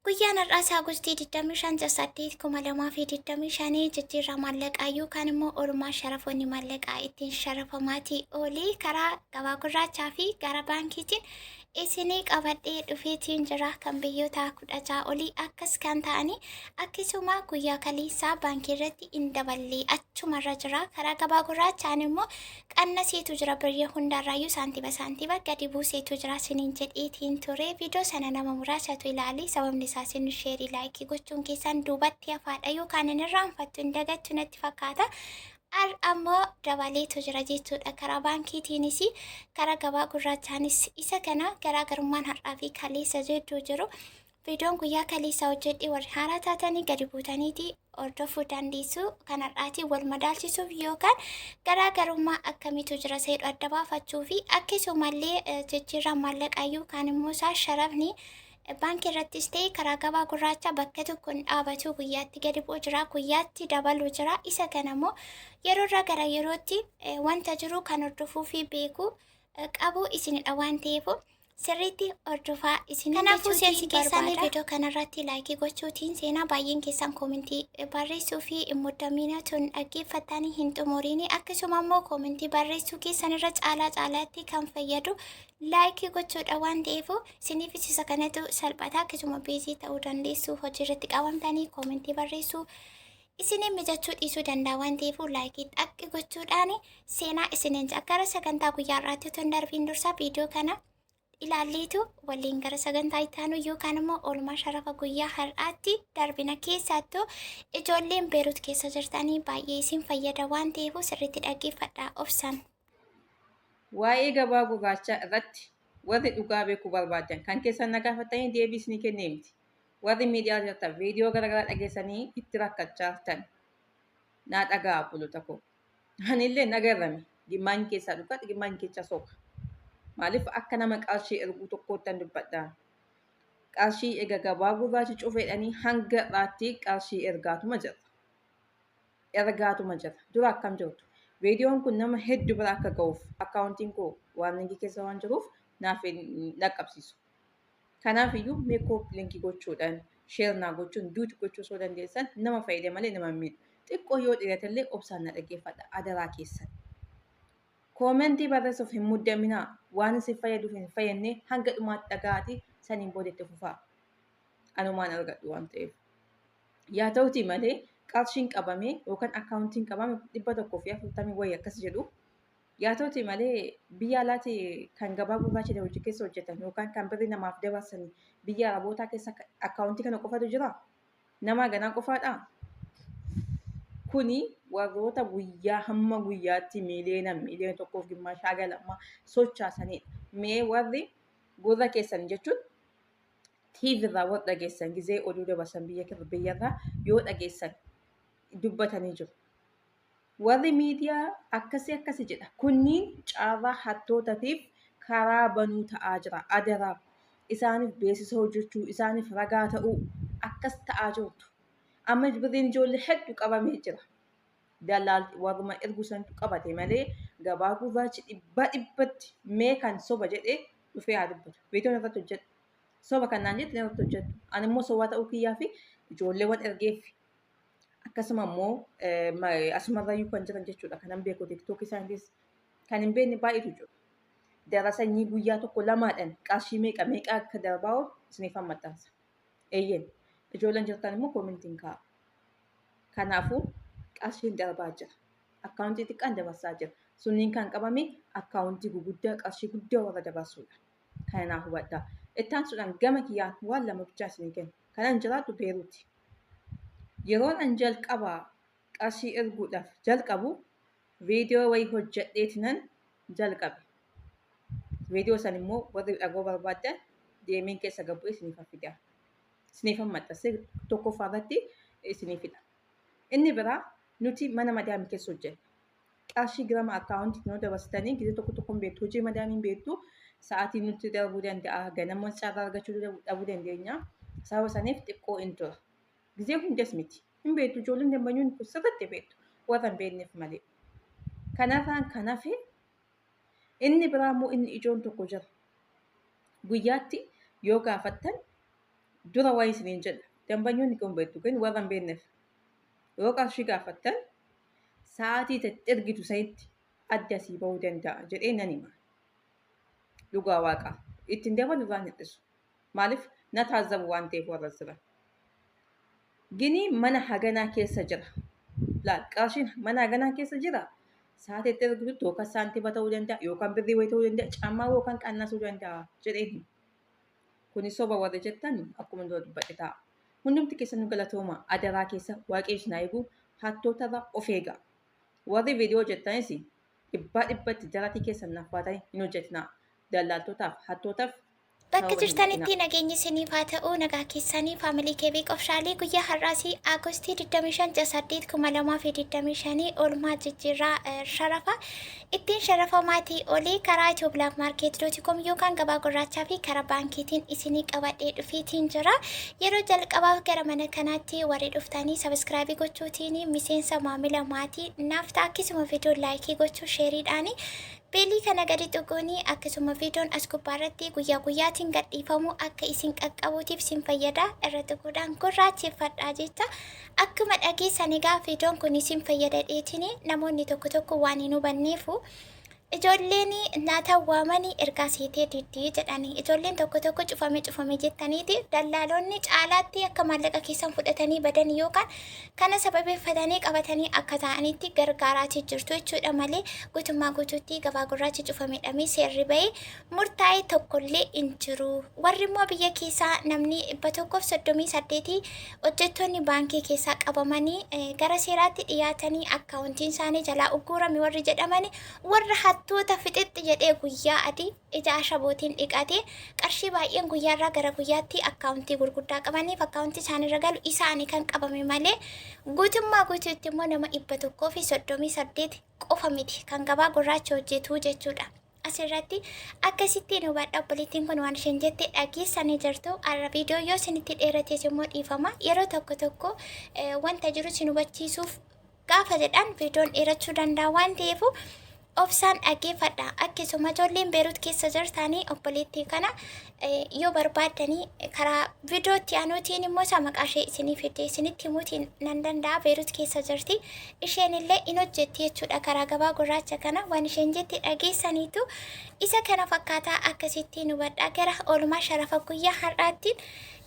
Guyyaan har'aa Augustii 25 8 2025 jijjiirraa maallaqaa yookaan immoo oolmaa sharafoonni maallaqaa ittiin sharafamaatii oolii karaa gabaa gurraachaa fi gara baankiitiin isinii qabadhee dhufeetiin jira kan biyyoota 16 olii akkas kan ta'anii akkasuma guyyaa kaleessaa baankii irratti hin daballee achumarra jira karaa gabaa gurraachaan immoo qannasiitu jira birrii hundarraayyuu saantiba saantiba gadi buuseetu jira siniin jedheetiin ture viidiyoo sana nama muraasatu ilaali sababni isaa sin sheerii laayikii gochuun keessan duubatti hafaadha yookaan hin irraanfattu hin dagattu natti fakkaata. Ar ammoo dabaleetu jira jechuudha karaa baankiitiinis karaa gabaa gurraachaanis isa kana garaagarummaan har'aa fi kaleessa jidduu jiru viidiyoon guyyaa kaleessaa hojjedhe warri haaraa taatanii gadi buutaniiti hordofuu dandeessu kan har'aatiin wal madaalchisuuf yookaan garaagarummaa akkamiitu jira seedhu adda baafachuu fi akkasumallee jijjiirraan maallaqaa yookaan immoo isaa sharafni baankii irrattis ta'e karaa gabaa gurraachaa bakka tokko hin dhaabatu guyyaatti gadi bu'u jira guyyaatti dabalu jira isa kana immoo yeroorraa gara yerootti wanta jiru kan hordofuu fi beekuu qabu isinidha waan ta'eef sirriitti hordofaa isin kanaafuu seensi keessan viidiyoo kanarratti laayikii gochuutiin seenaa baay'een keessan koomentii barreessuu fi muddamiina tun dhaggeeffattanii hin xumuriini akkasuma immoo koomentii barreessuu keessan irra caalaa caalaatti kan fayyadu laayikii gochuudha waan ta'eef isiniifis isa kanatu salphata akkasuma beezii ta'uu dandeessu hojii irratti qabamtanii koomentii barreessuu isinii mijachuu dhiisuu danda'a waan ta'eef laayikii xaqqi gochuudhaan seenaa isiniin gara sagantaa guyyaa har'aatti otoo hin darbiin dursa viidiyoo kana ilaalleetu waliin gara sagantaa itti aanu yookaan immoo oolmaa sharafa guyyaa har'aatti darbina keessattuu ijoolleen Beerut keessa jirtanii baay'ee isin fayyada waan ta'eef sirriitti dhaggeeffadhaa obsan. Waa'ee gabaa gurraachaa irratti warri dhugaa beekuu barbaadan kan keessan na gaafatanii deebii isinii kennee miti. Warri miidiyaa jirtan viidiyoo garaagaraa dhageessanii itti rakkachaa jirtan naa dhagaa obboloota koo. Anillee nagarrame gimmaan keessaa dhugaa gimmaan keessaa soba. Maaliif akka nama qarshii erguu tokkoottan dubbadha. Qarshii ega gabaa gurraachi cufeedhanii hanga har'aatti qarshii ergaatuma jirra. Ergaatuma jirra. Dura akkam jirtu? Viidiyoon kun nama hedduu bira akka ga'uuf akkaawuntiin koo waarningii keessa waan jiruuf naaf hin dhaqqabsiisu. Kanaaf iyyuu mee kooppi linkii gochuudhaan sheer naa gochuun duuti gochuu osoo dandeessan nama fayyada malee nama hin miidhu. Xiqqoo yoo dheeratellee obsaan na dhaggeeffadha adaraa keessan. Koomentii barreessuuf hin muddaminaa waan isin fayyaduuf hin fayyadne hanga dhumaatti dhaga'aatii saniin booda itti fufaa. Anumaan argadhu waan ta'eef. Yaa ta'utii malee qarshiin qabame yookaan akkaawuntiin qabame 140 wayii akkas jedhu. Yaa ta'utii malee biyya alaati kan gabaa gurraacha hojii keessa hojjetan yookaan kan birri namaaf dabarsan biyya arabootaa keessa akkaawuntii kana qofatu jira. Namaa ganaa qofaadha. Kuni warroota guyyaa hamma guyyaatti miiliyoona miiliyoona tokkoof gimmaasha haga lamaa sochaasanidha. Mee warri gurra keessan jechuun TV irraa warra dhageessan gizee oduu dabarsan biyya biyyarraa yoo dhageessan dubbatanii jiru. Warri miidiyaa akkasii akkasi jedha. Kunniin carraa hattootatiif karaa banuu ta'aa jira. Adaraa isaaniif beeksisa hojjechuu, isaaniif ragaa ta'uu akkas ta'aa jirtu. Amma birriin ijoollee hedduu qabamee jira. Dallaal warruma ergu santu qabate malee gabaa gurraachi dhibbaa dhibbatti mee kan soba jedhee dhufee haa dubbatu. Viidiyoon irratti hojjedhu. Soba kan naan jette irratti hojjedhu. Ani immoo sobaa ta'uu kiyyaa fi ijoolleewwan ergeef akkasuma immoo asumarrayyuu kan jiran jechuudha. Kanan beeku tiktookii isaaniitis kan hin beekne baay'eetu jiru. Dara sanyii guyyaa tokko lamaadhaan qarshii meeqa meeqa akka darbaa oolu isiniifan maxxansa. Eeyyeen ijoolleen jirtan immoo koomentiin kaa'a. Kanaafuu qarshiin darbaa jira. Akkaawuntii xiqqaan dabarsaa jira. Sunniin kan qabame akkaawuntii guguddaa qarshii guddaa warra dabarsuudha. Kana naa hubadhaa. Itti aansuudhaan gama kiyyaan waan lama bichaa isinii kenna. Kanan jiraadhu Beeruuti. Yeroon an jalqaba qarshii erguudhaaf jalqabu viidiyoo wayii hojjedheetinan jalqabe. Viidiyoo san immoo warri dhagoo barbaaddan deemeen keessa gad bu'ee isiniifan fida. Isiniifan maxxansee tokkoffaa irratti isinii fida. Inni biraa nuti mana madaamii keessa hojjenna. Qarshii girama akkaawuntii nu dabarsitanii gizee tokko tokko hin beektu hojii madaamii hin beektu sa'aatiin nutti darbuu danda'a ganama carraa argachuu dhabuu dandeenya. Sababa saniif xiqqoo hin tura. Gizee hundas miti. Hin beektu ijoolleen dambanyuun kun sirriitti beektu warra hin beekneef malee. Kanarraan kan hafe inni biraa immoo inni ijoon tokko jira. Guyyaatti yoo gaafattan Dura waa isiniin jedha. Dambanyoonni kun beektu kan warra hin beekneef. Yoo qarshii gaafattan sa'aatii itti ergitu sanitti adda sii bahuu danda'a jedhee nan hima. Dhugaa waaqaa. Ittiin dabalu irraan hir'isu. Maaliif na taazzabu waan ta'eef warra jiran. Gini mana haganaa keessa jira. Laal qarshiin mana haganaa keessa jira. Sa'aatii itti ergitutti yookaan saantima ta'uu danda'a yookaan birrii wayii ta'uu danda'a caammaa yookaan qannasuu danda'a jedhee hima. Kuni soba warri jettan akkuma dura dubbadhe ta'a. Hundumti keessanuu galatooma adaraa keessa waaqayyo isin haa eegu hattootarra of eega. Warri viidiyoo hojjettanis dhibbaa dhibbatti jaratii keessan naaf baatanii hin hojjetinaa. Dallaaltotaaf hattootaaf Bakka sababa hin jirtanitti godhinaa. nageenyi isiniif haa ta'u. Nagaa keessanii faamilii keebii qofshaalii guyyaa har'aasii Aagostii 25 8 2025 oolmaa jijjiirraa sharafa ittiin sharafamaatii olii karaa Itiyoo Black Market dot com yookaan gabaa gurraachaa fi karaa baankiitiin isinii qabadhee dhufeetiin jira. Yeroo jalqabaaf gara mana kanaatti warri dhuftanii sabiskiraabii gochuutiin miseensa maamila maatii naaf ta'a. Akkasuma viidiyoo laayikii gochuu sheeriidhaani beelii kana gadi tuquuni akkasuma viidiyoon as gubbaarratti guyyaa guyyaatiin gadhiifamu akka isin qaqqabuutiif isin fayyada irra tuquudhaan gurraacheffadhaa jecha. Akkuma dhageessan egaa viidiyoon kun isin fayyada dheetiin namoonni tokko tokko waan hin hubanneefu ijoolleen nyaata waamanii ergaa seetee diddii jedhanii ijoolleen tokko tokko cufame cufame jettaniiti dallaalonni caalaatti akka maallaqa keessan fudhatanii badan yookaan kana sababeeffatanii qabatanii akka ta'anitti gargaaraatii jirtu jechuudha malee guutummaa guutuutti gabaa gurraachi cufamedhamee seerri bahee murtaa'e tokkollee hin jiru. Warri immoo biyya keessaa namni 138 hojjettoonni baankii keessaa qabamanii gara seeraatti dhiyaatanii akkaawuntiin isaanii jalaa ugguurame warri jedhamani warra hattoota fixixxi jedhee guyyaa adii ija ashabootiin dhiqatee qarshii baay'een guyyaarraa gara guyyaatti akkaawuntii gurguddaa qabaniif akkaawuntii isaaniirra galu isaanii kan qabame malee guutummaa guutuutti immoo nama 138 qofa miti kan gabaa gurraacha hojjetu jechuudha. Asirratti akkasittiin hubadha. Obboleettiin kun waan isheen jette dhageessanii jirtu. Har'a viidiyoo yoo isinitti dheerates immoo dhiifama. Yeroo tokko tokko wanta jiru isin hubachiisuuf gaafa jedhan viidiyoon dheerachuu danda'a waan ta'eef obsaan dhaggeeffadha. Akkasuma ijoolleen Beerut keessa jirtanii obboleettii kana yoo barbaaddanii karaa viidiyootti aanuutiin immoo isa maqaa ishee isinii fidee isinitti himuutiin nan danda'a. Beerut keessa jirti. Isheen illee in hojjetti jechuudha karaa gabaa gurraacha kana waan isheen jette dhageessaniitu isa kana fakkaataa akkasittiin hubadhaa. Gara oolmaa sharafa guyyaa har'aattiin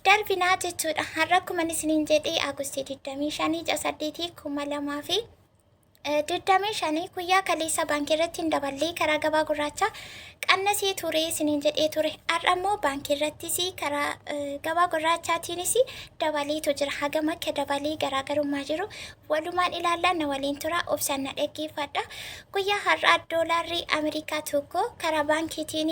darbinaa jechuudha. Har'a akkuma isiniin jedhee Agustii 25 8 2000 fi 25 guyyaa kaleessa baankii irratti hin daballee karaa gabaa gurraachaa qannasee ture isiniin jedhee ture. Har'a immoo baankii irrattis karaa gabaa gurraachaatiinis dabaleetu jira. Hagam akka dabalee garaagarummaa jiru walumaan ilaallaa na waliin tura obsaan na dhaggeeffadha. Guyyaa har'aa doolaarri Ameerikaa tokko karaa baankiitiin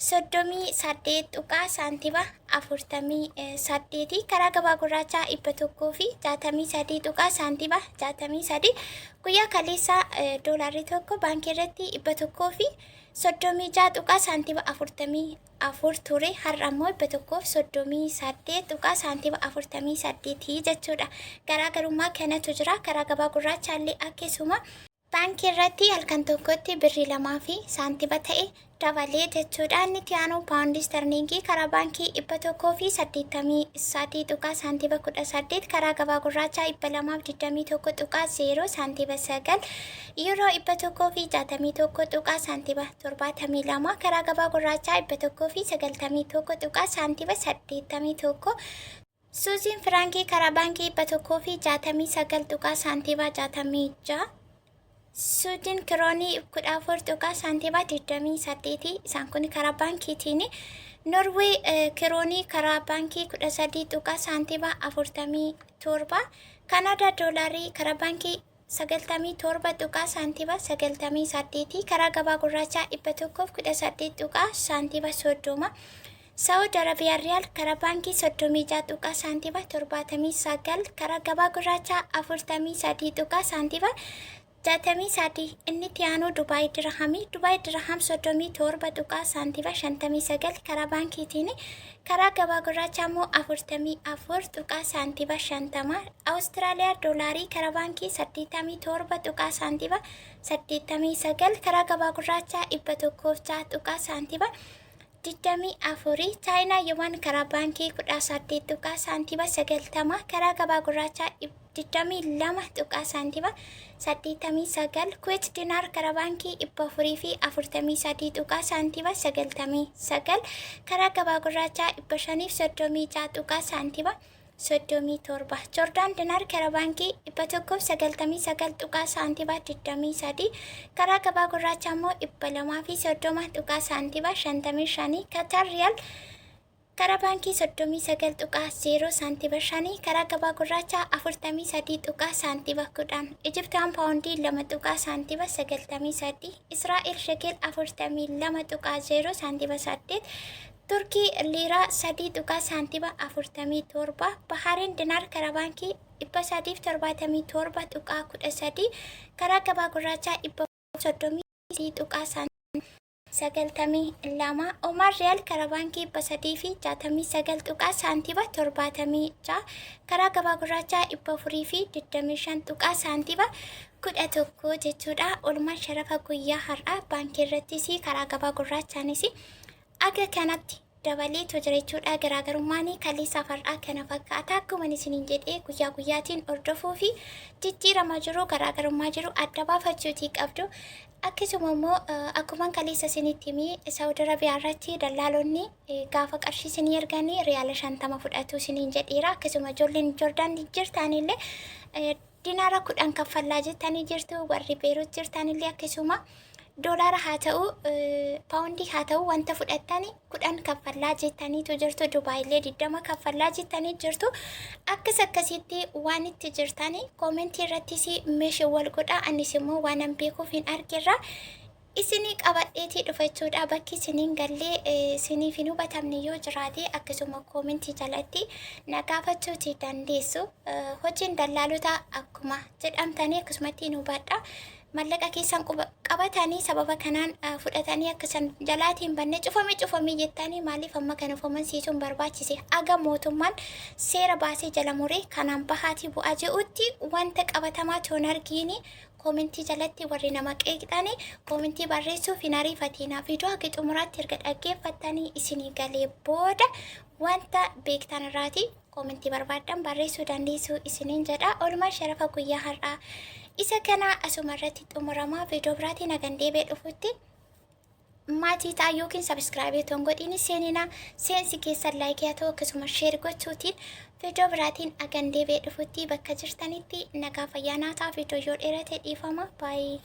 138 tuqaa saantima 48, karaa gabaa gurraachaa 163 tuqaa saantima 63. Guyyaa kaleessaa doolaarri tokko baankii irratti 136 tuqaa saantima 44 ture. Har'a immoo 138 tuqaa saantima 48 jechuudha. Garaagarummaa kanatu jira. Karaa gabaa gurraachaallee akkasuma baankii irratti halkan tokkotti birrii 2 fi saantima ta'e dabalee jechuudha. Inni itti aanu paawundii istarliingii karaa baankii 183 tuqaa saantima 18, karaa gabaa gurraachaa 221 tuqaa 0 saantima 9, yuuroo 161 tuqaa saantima 72, karaa gabaa gurraachaa 191 tuqaa saantima 81. Suuziin Firaankii karaa baankii 169 tuqaa saantima 66. Suudiin kiroonii 14 tuqaa saantima 28 isaan kun karaa baankiitiin. Norwee kiroonii karaa baankii 13 tuqaa saantima 47. Kanaadaa doolaarii karaa baankii 97 tuqaa saantima 98, karaa gabaa gurraachaa 118 tuqaa saantima 30. Saawud Arabiyaa Riyaal karaa baankii 36 tuqaa saantima 79, karaa gabaa gurraachaa 43 tuqaa saantima 63. Inni itti aanu Dubaay Dirhamii, Dubaay Dirham 37 tuqaa saantima 59 karaa baankiitiin, karaa gabaa gurraachaa immoo 44 tuqaa saantima 50. Awustiraaliyaa doolaarii karaa baankii 87 tuqaa saantima 89, karaa gabaa gurraachaa 106 tuqaa saantima 24, Chaayinaa Yuwaan karaa baankii 18 tuqaa saantima 90, karaa gabaa gurraachaa 22 tuqaa saantima 89, Kuweet Dinaar karaa baankii 443 tuqaa saantima 99, karaa gabaa gurraachaa 536 tuqaa saantima 37, Joordaan Dinaar karaa baankii 199 tuqaa saantima 23, karaa gabaa gurraachaa immoo 230 tuqaa saantima 55, Katar Riyaal karaa baankii 39 tuqaa 0 saantima 5, karaa gabaa gurraachaa 43 tuqaa saantima 10, Ijiptaan paawundii 2 tuqaa saantima 93, Israa'el shekel 42 tuqaa 0 saantima 8, Turkii liiraa 3 tuqaa saantima 47, Bahaareen dinaar karaa baankii 377 tuqaa 13, karaa gabaa gurraachaa 333 tuqaa 92, Omaan riyaal karaa baankii 369 tuqaa saantima 76, karaa gabaa gurraachaa 425 tuqaa saantima 11 jechuudha. Oolmaan sharafa guyyaa har'aa baankii irrattis karaa gabaa gurraachaanis Aga kanatti dabaleetu jira jechuudha. Garaagarummaan kaleessaaf har'aa kana fakkaata. Akkuma isiniin jedhee guyyaa guyyaatiin hordofuu fi jijjiirama jiru garaagarummaa jiru adda baafachuutii qabdu. Akkasuma immoo akkuma kaleessa isinitti himee Saawud Arabiyaa irratti dallaalonni gaafa qarshii isinii erganii riyaala 50 fudhatu isiniin jedheera. Akkasuma ijoolleen Joordaan jirtanillee dinaara 10 kaffallaa jettanii jirtu. Warri Beerut jirtanillee akkasuma doolaara haa ta'u paawundii haa ta'u wanta fudhattani 10 kaffallaa jettaniitu jirtu. Dubaayillee 20 kaffallaa jettanii jirtu. Akkas akkasitti waan itti jirtani koomentii irrattis meesha wal godha. Anis immoo waanan beekuuf hin argirra isinii qabadheetii dhufa jechuudha. Bakki isiniin gallee isiniif hin hubatamne yoo jiraate akkasuma koomentii jalatti na gaafachuuti dandeessu. Hojiin dallaalota akkuma jedhamtanii akkasumatti hin hubadha. Mallaqa keessan qabatanii sababa kanaan fudhatanii akka san jalaatii hin banne cufame cufame jettanii maaliif amma kana of amansiisuun barbaachise? Aga mootummaan seera baasee jala muree kanaan bahaatii bu'aa je'utti wanta qabatamaa toon argiini koomentii jalatti warri nama qeeqxani koomentii barreessuuf hin ariifatiina. Viidiyoo haga xumuraatti erga dhaggeeffattanii isinii galee booda wanta beektan irraati koomentii barbaaddan barreessuu dandeessu isiniin jedha. Oolmaan sharafa guyyaa har'aa isa kana asuma irratti xumurama. Viidiyoo biraatiin hagan deebi'ee dhufutti maatii ta'a yookiin sabiskiraabii otoo hin godhiin seenina. Seensi keessan laayikii haa ta'u, akkasuma sheer gochuutiin viidiyoo biraatiin hagan deebi'ee dhufutti bakka jirtanitti nagaa fayyaa naa ta'a. Viidiyoo yoo dheerate dhiifama. Baay'ee.